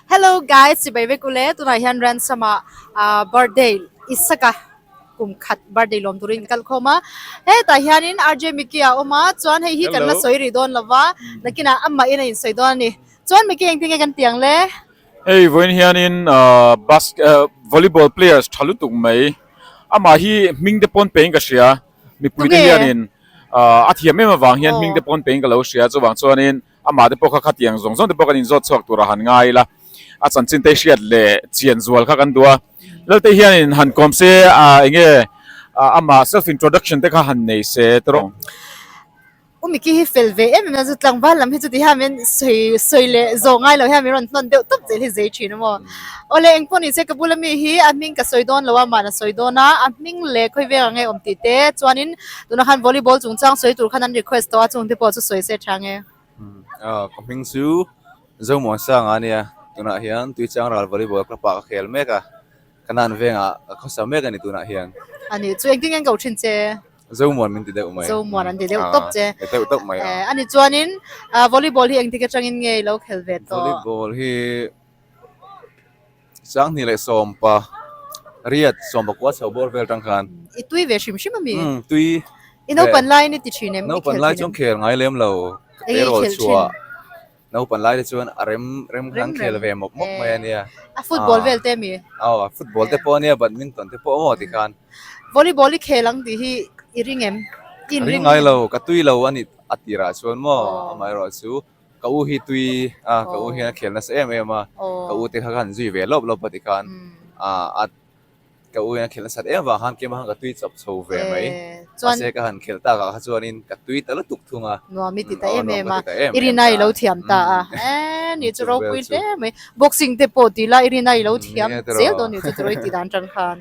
Hello guys, chibai vek ule tunah hian ransom ah ah birthday Isaka kum khat birthday lawm turin kal khawm a hetah hianin RJ Mickey a awm a chuan hei hi kan la sawi rih dawn lova nakinah amah in a insawi dawn a ni chuan Mickey engtin nge kan ti ang le? Hei vawiin hianin ah bas ah volleyball players tha lutuk mai amah hi hming te pawn pein ka hria mipui te hianin ah a thiam em avang hian hming te pawn pein ka lo hria chuvang chuanin Amah te pawh kha khatiang zawng zawng te pawh kan inzawt chhuak turah han ngai ila, a chanchin te hriat leh chian zual kha kan duh a. Lalte hianin han kawm se a eng nge amah self introduction te kha han nei se tawh. U Mickey hi fel ve em em a, chu tlangval lam hi chuti hian min sawi sawi leh zawh ngai lo hian min rawn hnawn deuh tawp zel hi zei thin a maw. Awle engpawh ni se ka bula mi hi a hming ka sawi dawn lo a, mahna sawi dawn a, a hming leh khawi veng ang nge awm tih te chuanin Tunah khan volleyball chungchang sawi tur khan an request tawh a, chungte pawh chu sawi se tha nge. Ka hming chu Zomuansanga a nia, tunah hian Tuichangral volleyball club ah ka khel mek a, ka nan vengah ka khawsa mek a ni tunah hian. A nih chu engtin nge an ko thin che? Zomuan min ti deuh mai. Zomuan an ti deuh tawp che. Ti deuh tawp mai a. A nih chuanin volleyball hi engtik atangin nge i lo khel ve tawh? Volleyball hi Sanghnih leh sawmpa riat sawmpa kua chho bawr vel tang khan. I tui ve hrim hrim a mi? Umm tui. I naupan laiin i ti thin em? Naupan lai chuan khel ngai lem lo. Ka te rawl chhuah. Naupan lai te chuan a rem rem khan khel ve mawp mawp mai a nia. A football vel te mi? Aw football te pawh a nia badminton te pawh maw ti khan. Volleyball i khel ang tih hi i ring em? I ring ngai lo, ka tui lo a ni a tirah chuan maw amaherawh chu Ka u hi tui a, ka u hian a khel nasa em em a, ka u te kha khan zui ve lawp lawp a ti khan a ka u hian a khel nasat em vang khan keimah khan ka tui chawp chho ve mai. Mahse ka han khel tak ah kha chuanin ka tui ta lutuk thung a. Nuam i ti ta em em a, i rin a i lo thiam ta a, e ni chu ropui hle mai. Boxing te pawh ti la i rin a i lo thiam zel dawn ni chu tiraw i ti dan tang khan.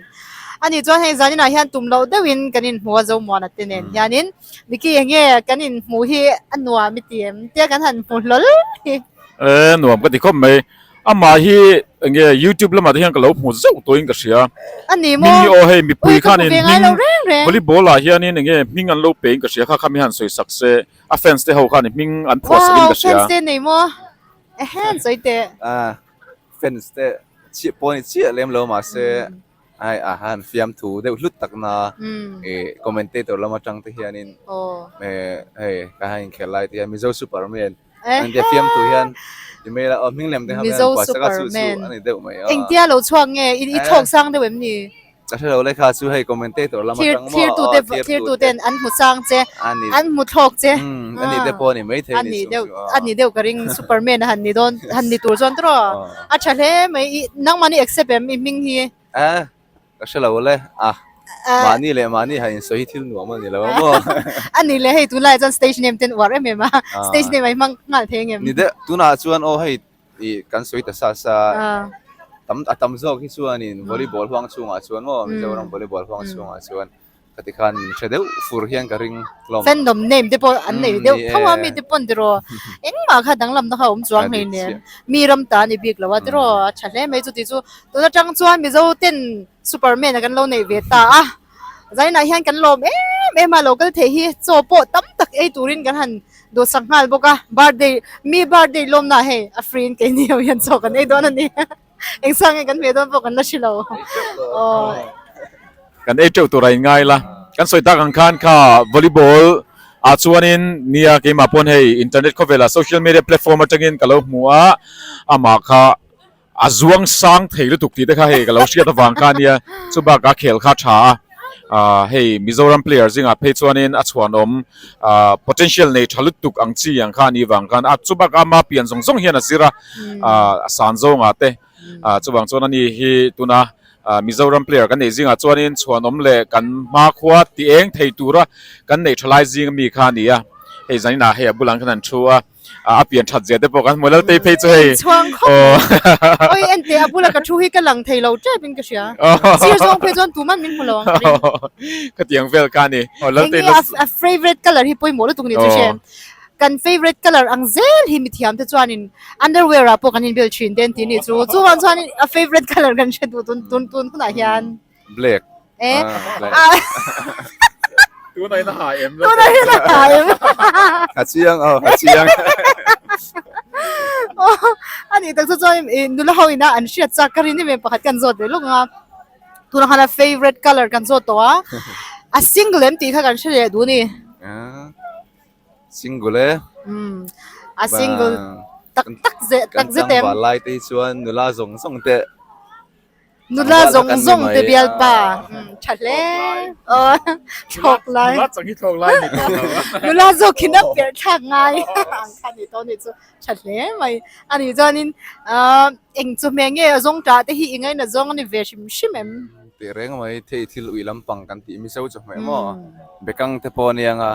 A nih chuan hei zaninah hian tum loh deuhin kan inhmu a Zomuana te nen hianin. Mickey enge kan inhmuh hi a nuam i ti em? Tia kan han hmu hlawl hi. E nuam ka ti khawp mai. Amah hi enge YouTube lamah te hian ka lo hmu zeuh tawhin ka hria. A ni maw? Hming hi aw hei mipui khanin hming volleyball ah hianin enge hming an lo pe in ka hria kha kha mi han sawi sak se a fans te ho khan hming an phuah sak in ka hria. Wow fans te nei maw? Ehen sawi teh. A fans te chiah pawh ni chiah lem lo mahse Ai a han fiamthu deuh hlut tak na ih commentator lam atang te hianin eh hei ka han inkhel lai te hian Mizo Superman an tia fiamthu hian ti mai ila aw hming lem te kha Mizo Superman a ni deuh mai a. Engtia lo chhuak nge i thlawk sang deuh em ni? Ka hre lo lekha chu hei commentator lam atang maw thirtu te thirtu ten an hmu sang che an hmu thlawk che a ni te pawh a ni maithei a ni deuh a ni deuh ka ring Superman a han ni dawn han ni tur chuan tawh a tha hle mai i nangmahni accept em i hming hi A ka hre lo le a mahni leh mahni han insawi hi thil nuam a ni lo maw a ni le hei tunlai chuan stage name ten uar em em a stage name a i hmang nghal thei ang em ni deuh tunah chuan aw hei ih kan sawi ta sa sa tam a tam zawk hi chuanin volleyball huang chhungah chuan maw Mizoram volleyball huang chhungah chuan ka ti khan min hre deuh fur hian ka ring hlawm. Fandom name te pawh an nei deuh tho a mi te pawn tiraw engmah kha danglamna kha a awm chuang hlei nen mi ram ta a ni bik lo a tiraw a tha hle mai chuti chu tun atang chuan Mizo ten Superman a kan lo neih ve ta a zainah hian kan lawm em em a lo kal theih hi chaw pawh tam tak ei turin kan han duhsak nghal bawk a birthday mi birthday lawmna hei a free in keini ho hian chaw kan ei dawn a ni engsa nge kan hmeh dawn pawh kan la hre lo aw. Kan ei teuh tur a inngai la kan sawi tak ang khan kha volleyball ah chuanin nia keimah pawn hei internet khawvelah social media platform atangin ka lo hmu a amah kha A zuang sang thei lutuk tih te kha hei ka lo hriat avang kha ania, chu bakah khel kha tha a, ah hei Mizoram player zingah phei chuanin a chhuanawm ah potential nei tha lutuk ang chi ang kha a nih vang khan a, chu bakah ama pian zawng zawng hian a zir a, ah a san zawngah te ah chuvang chuan ani hi tuna ah Mizoram player kan neih zingah chuanin chhuanawm leh kan hmakhua ti eng thei tura kan neih tha lai zing ami kha a ni a, hei zaninah hei a bulah khan an thu a. a pian that zia te pawh kan hmu Laltei phei chu hei Chhuang khawp mai. Oi en teh a bula ka thu hi ka lang thei lo tep in ka hria. Sir zawng phei chuan tuman min hmu lo ang ka ring. Khatiang vel kha ni. Laltei Enge a favorite color hi pawimawh lutuk ni chu hre. Kan favorite color ang zel hi mithiam te chuanin underwear ah pawh kan inbel thin te an ti ni chu. Chuvang chuanin a favorite color kan hre duh tun tun tun hunah hian. Black. Eh. Ah, Tuna in a ha em. Tuna in a ha em. Ha chiang oh, ha chiang. A nih tak chu chuan ih nula ho ina an hriat chak ka rin em em pakhat kan zawt ve lawk ang a. Tunah khan a favourite colour kan zawt tawh a, a single em tih kha kan hre leh duh a ni. Single e. Umm a single tak tak zeh tak zet em. Kan tlangval lai te hi chuan nula zawng zawng te. Nula zawng zawng te bialpa. Umm tha hle. Aw thlawk lai. Nula chang hi thlawk lai ni tawh lo. Nula zawk in a perh thlak ngai ang kha ni tawh ni chu tha hle mai. A nih chuanin ahh eng chawhmeh nge a zawng tah te hi i ngaina zawng a ni ve hrim hrim em? Teh reng mai thei thil ui lampang kan tih mizo chawhmeh maw bekang te pawh a nia nga.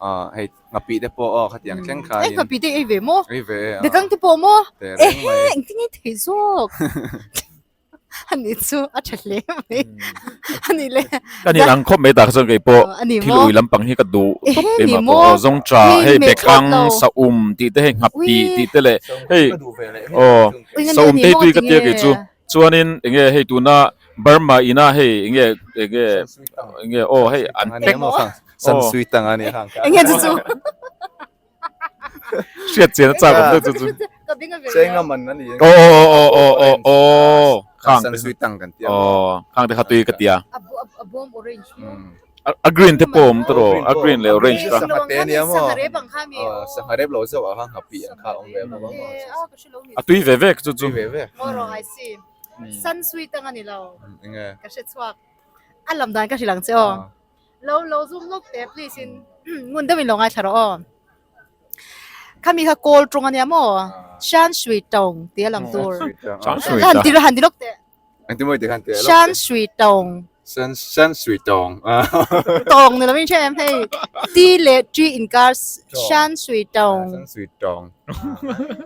Aw hei nghapih te pawh aw khatiang thleng khanin. Ei nghapih te ei ve maw? Ei ve e. Bekang te pawh maw? Ehe engtin nge thei zawk? Ani chu a tha hle mai. Ani le. Ka nih ang khawp mai tak chuan kei pawh thil ui lampang hi ka duh tawp keimah pawh aw zawng tha hei bekang saum tih te hei nghapih tih te leh hei aw saum te hi tui ka tia kei chu. Chuanin enge hei tuna Burma ina hei enge enge enge aw hei an pack San sui tang a ni hang ka. Enge chu chu. Hriat chian a chak awm deuh chu chu. Chenga man a ni. Aw aw aw aw aw aw khang San sui tang kan tia. Aw khang te kha tui ka tia. A bawm orange. A green te pawh awm tawh a green leh orange kha. Sangha te ania maw? Sangha rep lo zauh ah khan nghapih ang kha a awm ve bawk a. A tui ve ve chu chu. Tui ve ve. Maw rawh I see. Sun sweet ang a ni lo. Enge? Ka hre chhuak. A lam dan ka hrilh ang che aw. Lo lo zoom lawk teh please in ngun deuhin lo ngaithla rawh aw. Khami kha kawl tawng a nia maw? Shan shui tawng tih a lam tur. Shan shui tawng. Han ti han ti lawk teh. Engtin maw i ti khan teh lawk teh. Shan shui tawng. Shan shan shui tawng. Tawng ni lovin hre em hei. Ti leh tri inkar shan shui tawng. Shan shui tawng.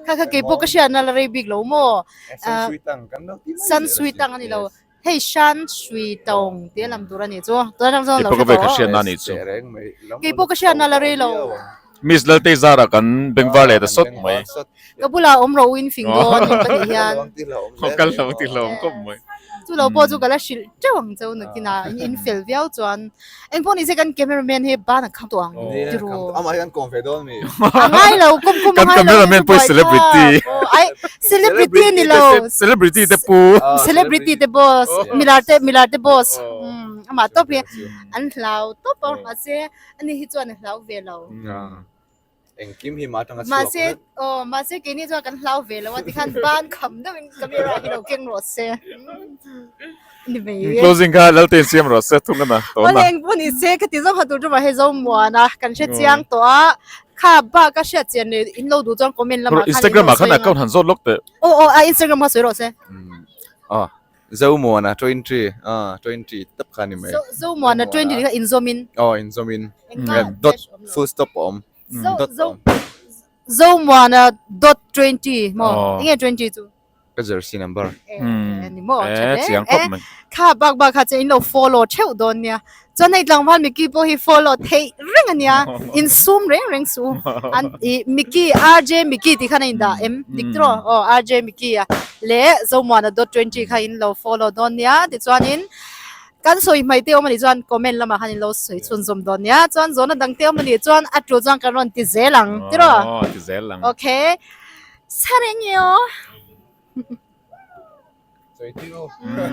Kha kha kei pawh ka hriatna la rei bik lo maw. Shan shui tang kan lo ti mai. Shan shui tang a ni lo. Hei shan shui tawng tih a lam tur a ni chu. Tuna tang chuan Kei lo pawh ka hre ve ka tawh. hriatna a ni chu. Kei pawh ka hriatna la rei lo. Miss Laltei zara kan bengvar leh ta sawt mai. Ka bulah awm rawh u in fing dawn in ka tih hian. Kal lo ti hlawm khawp mai. Chu lo pawh chu ka la hrilh teuh ang cheu nakinah in in fel viau chuan. Engpawh ni se kan cameraman hi ban a kham tawh ang tiru. Amah hi kan kawm ve dawn mi. A ngai lo kawm kawm a Kan ngai lo cameraman pawh hi celebrity. Ai celebrity a ni lo. Celebrity te pu. Celebrity te boss milar te milar te boss. Amah tawp hi an hlau tawp a mahse Ani hi chuan a hlau ve lo. Engkim hi mah atanga chhuak Mahse, aw, mahse keini chuan kan hlau ve lo a tikhan ban kham deuhin camera hi lo keng rawh se. Ni mai e. Closing kha Laltein siam rawh se thung ana tawna. Awle engpawh ni se ka ti zawk ha tur chu mahse Zomuan a kan hre chiang tawh a. Kha bak a hriat chian leh in lo duh chuan comment lamah khan in lo sawi ang. Instagram ah khan account han zawt lawk teh. Aw aw a Instagram kha sawi rawh se. Aw Zomuana 20 ah 20 tap kha ni mai. Zo Zomuana 20 kha inzawmin. Aw inzawmin. Dot full stop a awm. Zo Zo Zomuana dot 20 maw? Enge 20 chu? Ka jersey number. Eh ni maw? Eh chiang khawp mai. Kha bak bak kha chuan in lo follow theuh dawn nia. Chuan hei tlangval Mickey pawh hi follow theih reng a nia. Insum reng reng suh. An ih Mickey RJ Mickey tih khan a indah em? Dik tiraw? Aw RJ Mickey a leh Zomuana dot 20 kha in lo follow dawn nia. Tichuanin kan sawi hmai te awm a nih chuan comment lamah khan in lo sawi chhunzawm dawn nia. Chuan zawhna dang te awm a nih chuan a tul chuan kan rawn ti zel ang tiraw? Aw ti zel ang. Okay. Sarengio. Sawi tir u.